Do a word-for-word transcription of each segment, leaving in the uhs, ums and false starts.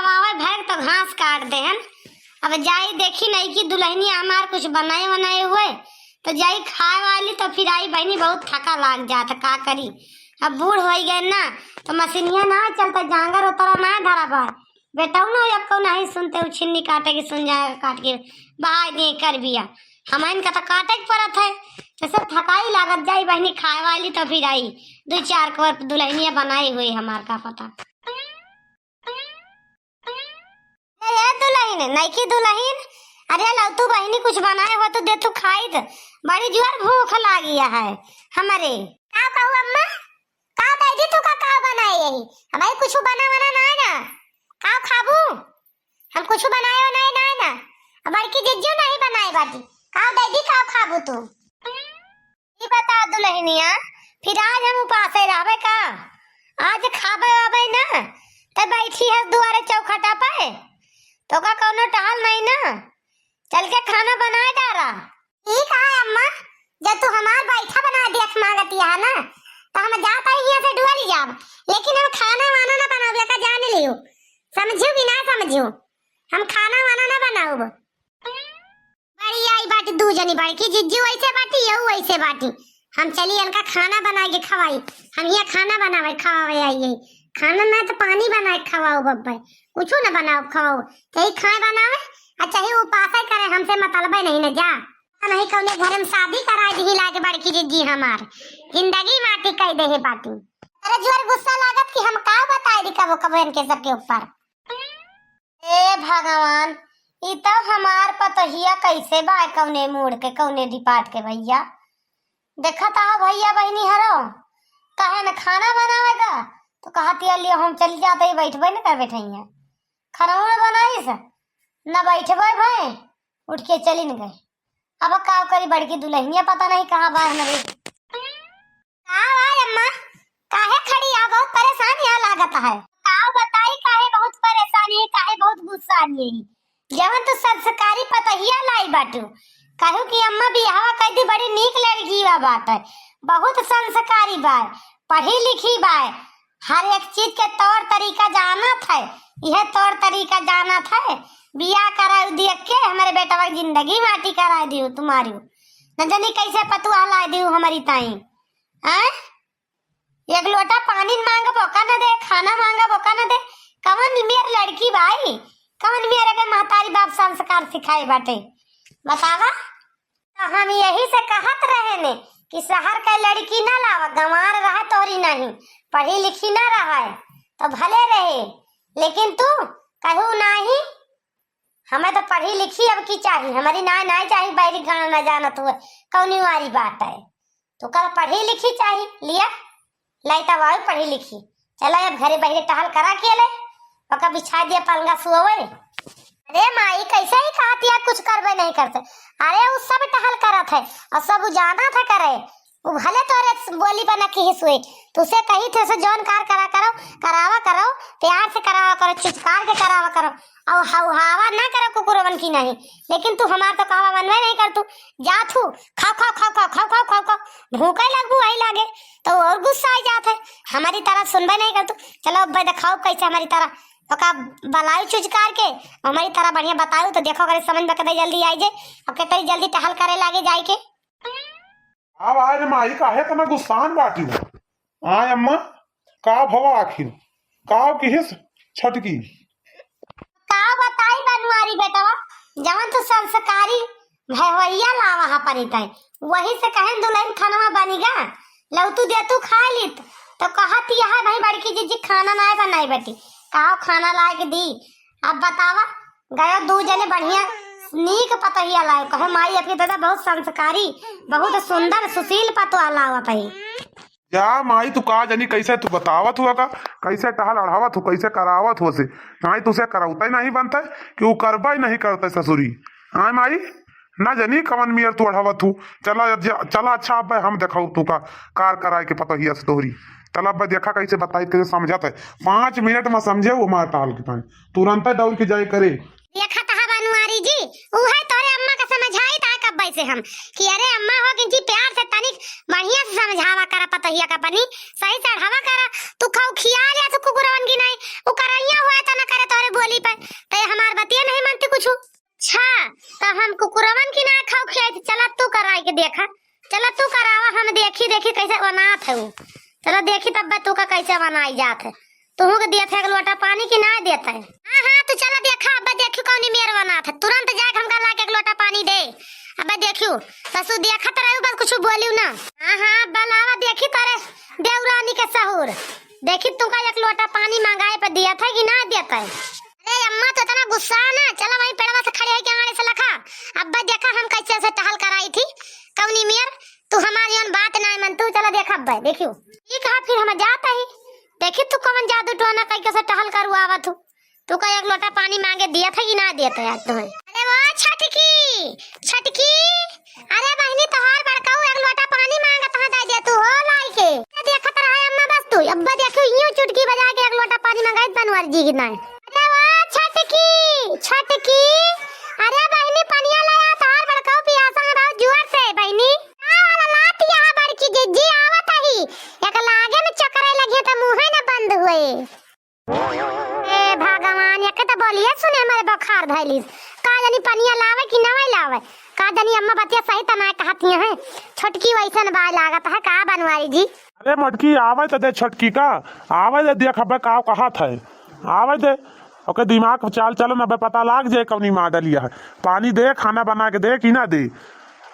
आवे भर तो घास काट देहन। अब जाई देखी नइकी दुलहिनिया हमार कुछ बनाए वनाए हुए, तो जाई खाए वाली, तो फिर आई बहिनी बहुत थका लाग जात, का करी। अब बूढ़ होइ गए ना, तो मशीनिया ना चलता, जांगर उतरा ना धरा बा। बेटऊ ना एक्को नहीं सुनते, उ छिन्नी काटे के सुन जाए, काट के बहाय दे कर बिया। हम इनका तो काटे के पड़त है, जैसे थकाई लागत जाई बहिनी खाए वाली, तो फिर आई दो चार को दुलहिनिया बनाई हुई हमार का पता। ए, ए दुलहिन, नइकी दुलहिन, अरे लौतू बहिनी कुछ बनाए हो तो दे तू खाई दे, बड़ी जोर भूख लागी है हमरे। का कहू अम्मा? का दे दी तू का, का बनाए यही? हमारे कुछ बना वना ना है ना, का खाबू? हम कुछ बनाए हो नहीं ना है ना, अब बड़की जिज्जू नहीं बनाए बाटी, का दे दी का खाबू तू? ई बता दुलहिनिया, फिर आज हम उपासे रहबे का? आज खाबे वाबे ना, त बैठी है दुआरे चौखटा पे, तो का कौनो टहल नहीं ना, चल के खाना बनाए डारा। ई कहा अम्मा, जब तू हमार बैठा बना देख मांगती है ना, तो हम जात ही यहाँ से डुअरी जाब, लेकिन हम खाना वाना ना बनावे का जान लियो, समझियो कि ना समझियो, हम खाना वाना ना बनाउब। बड़ी आई बाटी दू जनी, बड़की जिज्जी वैसे बाटी, यहू वैसे बाटी। हम चली इनका खाना बनाए के खवाई, हम यहाँ खाना बनावे खवावे आई है। खाना ना तो पानी बनाए के खवाओ बब्बे, कुछ ना बनाओ खवाओ, चाहे खाए बनावे और चाहे उपासे करे, हमसे मतलबे नहीं ना जा। नहीं कौने घर में शादी कराए दी लाके बड़की जिज्जी हमार जिंदगी माटी कह दे है बाटी। अरे जोर गुस्सा लागत कि हम का बताए दी कबो कबो इनके सबके ऊपर। ए भगवान, ई तो हमार पतोहिया कैसे बा, कौने मूड के, कौने डिपार्ट के भैया। देखत आहो भैया बहिनी हरो, कहे न खाना बनावे का, तो कहत या लियो हम चली जात ही, बैठबे न कर बैठैया। खाना न बनाइस, न बैठबे भए, उठ के चली न गए। अब का करी, बड़की दुलहिनिया पता नहीं कहाँ बा हमरे। का भाई अम्मा, काहे खड़ी आ? बहुत परेशान यहाँ लागत है। का बताई, काहे बहुत परेशान है, काहे बहुत गुस्सा है। जवन तू संस्कारी पतोहिया लाई बाटू, कहू कि अम्मा बियाहवा कर दी, बड़ी नीक लड़की बा बाटे, बहुत संस्कारी बा, पढ़ी लिखी बा, हर एक चीज के तौर तरीका जानत है, यह तौर तरीका जानत है। बियाह कराई देख के हमारे बेटवा की जिंदगी माटी कराई दियो तुम्हारी, न जानी कैसे पतुआ लाई दियो हमारी ताई। आय? एक लोटा पानी मांगब ओका न दे, खाना मांगब ओका न दे। कवन मेर लड़की बाई, कवन मेर के महतारी बाप संस्कार सिखाए बाटे, बतावा। तो हम यही से कहत रहे ने कि शहर के लड़की ना लावा, गंवार रहे तोरी नहीं, पढ़ी लिखी ना रहे तो भले रहे, लेकिन तू कहू नहीं। हमें तो पढ़ी लिखी अब की चाही, हमारी नाय नाय चाही, बैरी गाना ना जानत हुए कौनी वारी बात है। तो कल पढ़ी लिखी चाही, लिया लैता वाई पढ़ी लिखी। चला अब घरे बहरे टहल करा के ले, ओका बिछा दिया पलंगा सुअवे। अरे माई, कैसे ही कहत या कुछ करबे नहीं करते। अरे उ सब टहल करत है और सब उ जानत है करे। उ भले तोरे बोली बना की ही सुए, तुसे कही थे से जौन कार करा करो, करावा करो, प्यार से करावा करो, चुचकार के करावा करो, और हौहावा ना करो कुकुरवन की नहीं। लेकिन तू हमार तो कहवा मनवे नहीं कर, तू जा थू खाओ खाओ खाओ खाओ खाओ खाओ खाओ खाओ, भूखे लगबू वही लागे तो और गुस्सा आ जात है। हमारी तरह सुनबे नहीं कर तू। चलो अब देखाओ कैसे हमारी तरह ओका बलायु चुचकार के, हमारी तरह बढ़िया बताओ तो देखो अगर समझ में कदे जल्दी आई जे, अब के तरी जल्दी टहल करे लागे जाए के। अब आए रे माई, काहे इतना गुस्सान बाटी हो? आय अम्मा, का भवा आखिर? का किहिस छटकी? का बताई बनवारी बेटवा, जवन तू संस्कारी भैया लावा हा परितै, वही से कहेन दुलहिन खनवा बनिगा, लौतू दे तू खा लीत, तो कहत यह भाई बड़की जिज्जी खाना नाय बनाई बेटी, का खाना लाए के दी? अब बतावा, गयो दू जने बढ़िया नीक पतोहिया लायो। कहो माई, अभी दादा बहुत संस्कारी, बहुत सुंदर, सुशील पतोह लावत है। या माई, तू का जानी कैसे तू बतावत हुआ का, कैसे टहल अढ़ावत हो, कैसे करावत हो से। माई, तुसे करौते नहीं बनते कि वो करबे नहीं करते ससुरी। हाँ माई, ना जानी कवन मियर तू अढ़ावत हो। चला, चला, अच्छा, अब हम देखाऊ तू का कार कराए के पतोहिया से तोहरी। चला, अब देखा कैसे बताई, कैसे समझत है। पाँच मिनट में समझे वो मार टाल के ताई। तुरंत दौड़ के जाए करे। देखत हा बनवारी जी, उहे तोरे अम्मा का समझाई था कब्बे से हम कि अरे अम्मा हो गिनती प्यार से तनिक बढ़िया से समझावा करा पतोहिया का अपनी, सही से अढ़ावा करा। तू खाऊ खिया लिया तू कुकुरवन की नहीं, उ करैया हुआ तो ना करे तोरे बोली देखी कैसे बनात है उ। चला देखी तब तू का कैसे बनाई जात है। तुहू के देत है एक लोटा पानी कि ना देत है? हाँ, हाँ, तू चला देखा, अब्बे देखी कौनी मेर बनात है। तुरंत जाके हमका लाके एक लोटा पानी दे। अब्बे देखियो, बस तू देखत रहू, बस कुछ बोलियो ना। हाँ, हाँ, अब्बे लावा देखी तोरे देवरानी के सहूर। देखी तुमका एक लोटा पानी मंगाए पे देत है कि ना देत है? अरे अम्मा, तो इतना गुस्सा है ना, चला वहीं पेड़वा से खड़े होके आड़े से लखा। अब्बे देखा हम कैसे से टहल कराई थी, कौनी मेर तू हमार जौन बात नाय मनतू, चला देखा अब्बे, देखियो। ई कहा फिर हम जात ही, देखी तू कौन जादू टोना कई के से टहल करू आवत हूँ। तू का एक लोटा पानी मांगे दिया था कि ना दिया था यार तुम्हें? अरे वो छटकी, छटकी, अरे बहिनी तोहार बड़काऊ एक लोटा पानी मांगत है, दे दे तू हो लाई के। अरे देखत रहा अम्मा बस तू, अब्बे देखियो यूं चुटकी बजा के एक लोटा पानी मंगाई बनवारी जी की नाय। अरे वो छटकी, छटकी, अरे बहिनी पनिया ले आ, तोहार बड़काऊ पियासा है बहुत जोर से बहिनी। का वाला लात यहाँ बड़की जिज्जी आवत ही, एक लागे में चकरे लगिए त मुँहे न बंद हुए। ए भगवान, एके त बोलिए सुने हमरे बुखार धैलिस। का जानी पनिया लावे कि ना लावे, का जानी अम्मा बतिया सही त ना कहत ही हैं। छोटकी वैसन बाय लागत है का बनवारी जी? अरे मोटकी, आवे त दे छोटकी का, आवे दे, देख अब्बे का कहत है, आवे दे। ओके दिमाग चाल चलन अब्बे पता लाग जाए कौनी मार डलिया है। पानी दे, खाना बना के दे कि ना दे,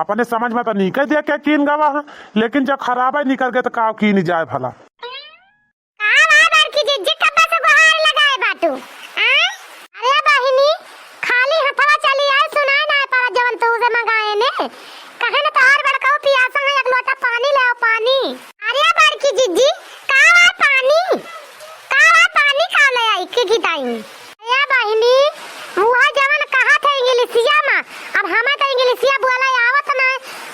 अपने समझ में तो नहीं कह दे के कीन गवा है, लेकिन जब खराबे निकल गए तो का कीन जाए भला। का बा बड़की जिज्जी, कब्बे से गोहार लगाए बाटू? आय? अरे बहिनी, खाली हथवा चली आए, सुनाए ना पड़ा जवन तू से मंगाए ने। कहे न तोहार बड़काऊ पियासा है, एक लोटा पानी ले आओ, पानी। अरे बड़की जिज्जी, का बा पानी? का बा पानी का ले आई के गिदाई? ए बहिनी, उहे जवन कहत है इंग्लिशिया में, अब हमें तो इंग्लिशिया बोले आवत ना,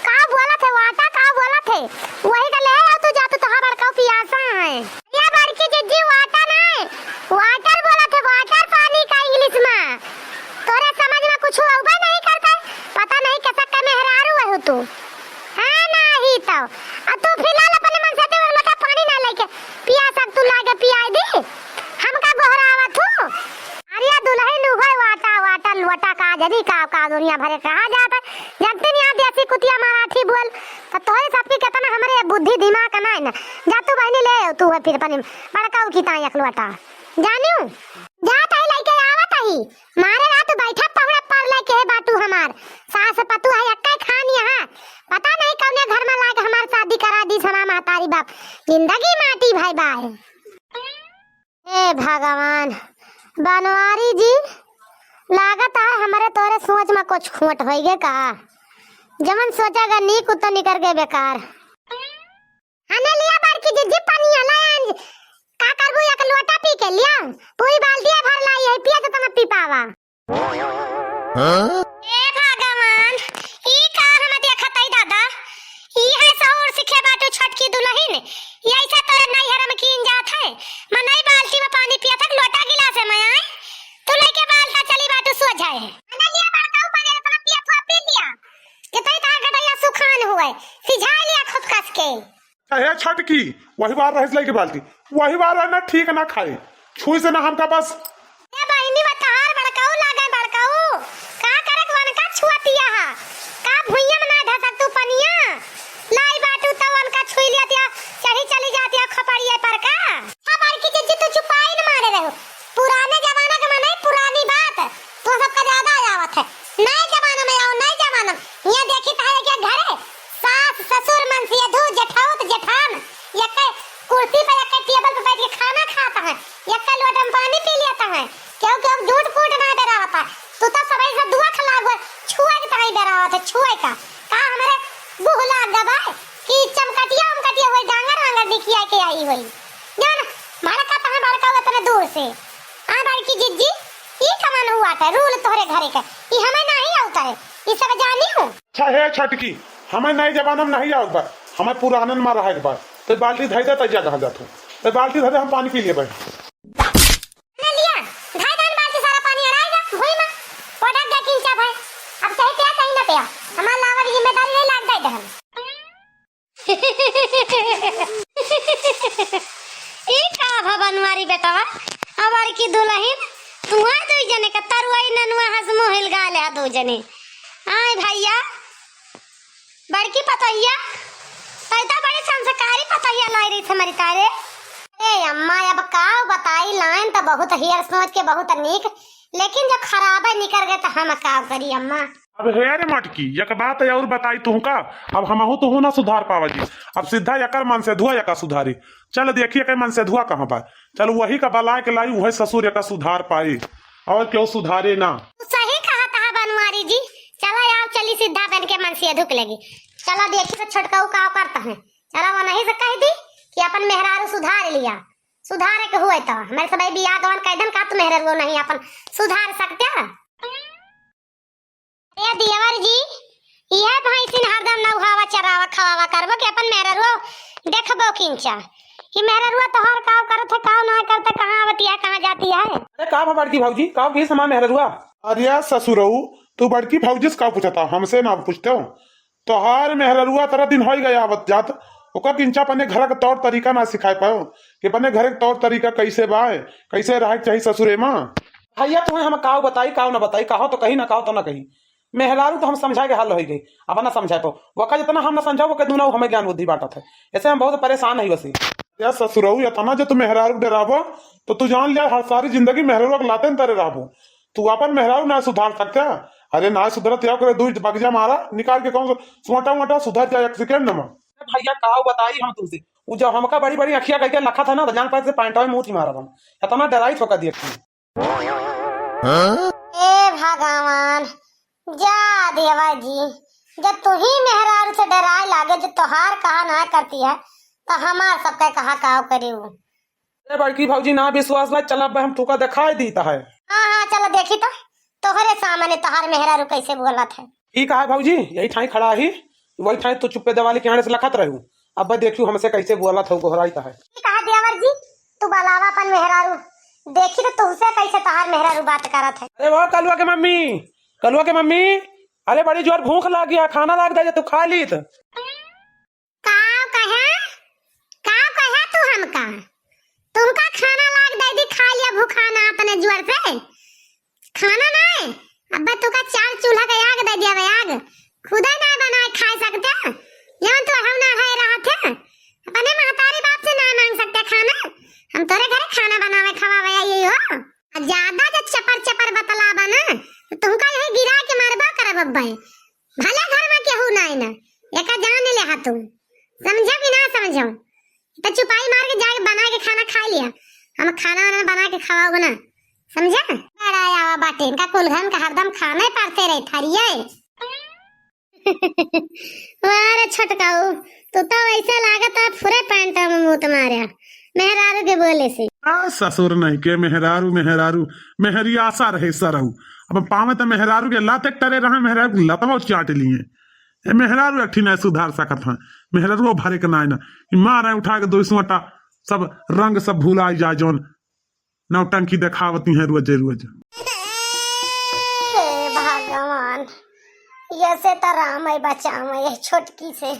का बोलत है, वाटा का बोलत है, वही का ले आओ तू जा, तू तोहार बड़काऊ पियासा है। ए बड़की जिज्जी, वाटा ना, वाटर बोलत है, वाटर पानी का इंग्लिश में। तोरे समझ में कुछ अउबे नहीं करते, पता नहीं कैसा के मेहरारू है तू। हाँ, नाही तो। आ तू फिलहाल अपने मन से दे, और लोटा पानी ना लेके पिया सक, तू लागे पियाई दी। हमका गोहरावत हूँ। अरे दुल्हन उहै वाटा, वाटा, लोटा का जरी का, का दुनिया भरे कहा जात है। जनते नहीं यहाँ देसी कुतिया मराठी बोल, तो तोहरे सबकी कितना हमरे बुद्धि दिमाग ना है ना। जा तू बहिनी ले आओ, तू है फिर अपने बड़काऊ की ताई एक लोटा। जानियो? जात ही लइके आवत ही। मारे रात बैठा पहुड़ा पर लेके बाटू हमार। सास पतू है एक्के खान यहाँ। पता नहीं कौने घर में लाके हमार शादी करा दी समा महतारी बाप। जिंदगी माटी भाई बाय। हे भगवान, बनवारी जी, लागत है हमरे तोरे सोच में कुछ खोट होइगे का? जवन सोचा गा नीक उ तो निकर गए बेकार। हने लिया बड़की जिज्जी पनिया ला आन। का करबू एक लोटा पी के लिया? पूरी बाल्टी भर लाई है, पिया तो तना पी पावा। हाँ? ए भगवान, ई का हम देखत हई दादा? ई है सहूर सिखे बाटू छोटकी दुल्हन। ई ऐसा तोरे नैहर में कीन जात है। मनई बाल्टी में पानी पिया था, लोटा गिलास में आए। तू लेके बाल्टा चली बाटू सोझ है। मने लिया बड़का ऊपर अपना पिया थोड़ा पी लिया। कितनी ताकत है या सुखान हुए। सिझा लिया खूब कस के। हे छटकी, वही बार रहिस लइके बाल्टी, वही बार रहे ना ठीक ना खाए, छुई से ना हमका बस। ए बहिनी, बतहार बड़काऊ लागे बड़काऊ, का करत वनका छुअतिया हा, का भुइया में ना धसक तू पनिया, लाई बाटू त वनका छुई लियतिया, चढ़ी चली जातिया खपड़िए पर का। हाँ बड़की जिज्जी, तू चुपाई न मारे रहो, पुराने जमाना के मनई पुरानी बात, तू सबका ज्यादा आवत है, नए जमाना में आओ, नए जमाना में। यहाँ देखी तो है क्या घरे, सास, ससुर, मनसियधू, जेठौत, जेठान, यक्के कुर्सी पे, यक्के टेबल पे बैठ के खाना खात हैं, यक्के लोटा में पानी पी लेत हैं। केहू, केहू जूठ फूट ना दे रहा था। तू तो सबही से दुआ खला हुआ, छुए के तहीं दे रहा था, छुए का। का हमारे बुहला दबाए कि चमकटिया उमकटिया हुई, डांगर वांगर निकिया के आई हुई। जौन भड़का तहाँ भड़का हुआ तने दूर से। आ बड़की जिज्जी, ई कमन हुआ था, रूल तोहरे घरे के। ई हमें नहीं आवता है, ई सब जानी हूँ। अच्छा हे छटकी, हमें नए जमाना में नहीं आउक बा, हमें पुरानन में रहे के बा। तो बाल्टी धई दे, तो जगह जात हूँ, तो बाल्टी धरे, हम पानी पी लेबे। ले लिया, धई दान बाल्टी सारा पानी अड़ाई जा, भुई में पटक दे किंचा भाई। अब चाहे पिया, चाहे ना पिया, हमार लावा की जिम्मेदारी नहीं लाग दे हम। ई का भा बनवारी बेटवा, अब बड़की दुलहिन, तुहा दुई जने का तरुआई ननुआ हंस मुँह हिलगा ले हा दो जने। आय भैया, बड़की पतोहिया, तै तो बड़ी संस्कारी पतोहिया लाई रही से मरी तारे। अरे अम्मा, अब का बताई, लाइन तो बहुत हियर सोच के बहुत नीक, लेकिन जब खराबे निकर गए तो हम का करी अम्मा। अब हे रे मटकी, एक बात और बताई तुहका, अब हमहू तुहू ना सुधार पावा जी। अब सीधा एकर मनसेधुआ एका सुधारी। चल देखी एकर मनसेधुआ कहाँ बा, चल वही का बलाय के लाई, वही ससुर एका सुधार पाई, और केहू सुधारे ना। सही कहत है बनवारी जी, चला आओ चली सीधा बन के मनसेधु के लगी। चला देखी तो छोटकाऊ का करता है, चला वो नहीं से कह दी कि अपन मेहरारू सुधार लिया, सुधारे के हुए तो हमारे सब बियाह गवन कह देन का तू मेहरारू नहीं अपन सुधार सकते? ए देवर जी, इहे भैंसिन हरदम नउहावा, चरावा, खवावा करबो कि अपन मेहररुआ देखबो किंचा? कि मेहररुआ तोहर काव करत है, काव ना करत है, कहाँ आवती है, कहाँ जाती है? अरे का भा बड़की भौजी, काव की समा मेहररुआ? अरे ससुरऊ, तू बड़की भौजी से काव पूछता, हमसे ना पूछते हो। तोहार मेहररुआ तरह दिन होई गया आवत जात, ओका किंचा अपने घर के तौर तरीका ना सिखाए पाओ कि अपने घर के तौर तरीका कैसे बाय, कैसे रहे के चाही ससुरे माँ। भैया तुम्हें हम काव बताई, काव ना बताई, कहो तो कही ना, कहो तो ना कही। मेहरारू तो हम समझा के हल होई गई, अब ना समझाए पाओ। वका जितना हम ना समझाओ, वके दूना हमें ज्ञान बुद्धि बांटत है। ऐसे हम बहुत परेशान है वैसे। या ससुरऊ, इतना जो तू मेहरारू के डराबो, तो तू जान लिया हर सारी जिंदगी मेहरारू के लाते तरे रहबो। तू अपन मेहरारू ना सुधार सकता। अरे ना सुधरत या करे, दुई बगजा मारा निकाल के, कौन सोटा मोटा सुधर जाए एक सेकंड में। भैया काव बताई हम तुमसे, वो जब हमका बड़ी बड़ी अखिया करके लखा था ना, तो जान पाए से पैंटवा में मूत ही मारा हम। इतना डराई ठोका दिया। ए भगवान, जा देवा जी, जब तू ही मेहरारू से डराए लागे, जो तोहार कहा ना करती है, तो हमार सबके कहा काव करे उ? ए बड़की भौजी, ना विश्वास बा, चल अब हम तुका दिखाई दीता है। हाँ, हाँ, चलो देखी तो, तोहरे सामने तोहार मेहरारू कैसे बोलत है। ई कहा भौजी, यही ठाई खड़ा ही, वही ठाई तू चुप्पे देवाली के आड़े से लखत रहू। अब देखू हमसे कैसे बोलत हो, गोहराई कहा। ई कहा देवर जी, तू बलावा अपन मेहरारू, देखी तो तुहसे कैसे तोहार मेहरारू बात करत है। अरे वो कलुआ के मम्मी, कलुआ के मम्मी, अरे बड़ी जोर भूख लागी है, खाना लाग दे, तू खा लीत। काव कहे? काव कहे तू हमका? तुमका खाना लाग दे दी, खा लिया भूखाना अपने जुआर पे। खाना नाय, अब्बा तुका चार चूल्हा के आग दे दिया बे, आग। खुदा नाय बनाए खाए सकते। जवन तू हम ना है रहा थे। अपने महतारी बाप से नाय मांग सकते खाना। हम तोरे घरे खाना बनावे खवावे आई हो। आ ज्यादा जब चपर चपर बतलाबा ना, तो तुमका यही गिरा के मारबा करब अब्बा। भले घर में केहू नाय ना, एका जान ले हा तू। समझो कि ना समझो? तो चुपाई मार के जाके बना के खाना खा लिया। हम खाना वाना बना के खवाओगे ना, समझा? बड़ा आवा बाटे, इनका कुल घर का हरदम खाना ही पारते रहे, थारिया है। वाह रे छोटकाऊ, तू तो ऐसा लागत है पूरे पैंट में मूत मारे मेहरारू के बोले से। आ, ससुर नहीं के मेहरारू, मेहरारू, मेहरी आशा रहे सरऊ। अब पावे तो मेहरारू के लाते टरे रहे, मेहरारू के लतवा चाट लिए। ए मेहरारू एक ठी नहीं सुधार सकत है, मेहरारू भरे के नाय ना। ई मारे उठा के दो सोटा, सब रंग सब भुलाई जाए जौन। नौटंकी देखावती हैं रोजे रोज। हे भगवान, ऐसे तो राम है बचावे ये छोटकी से।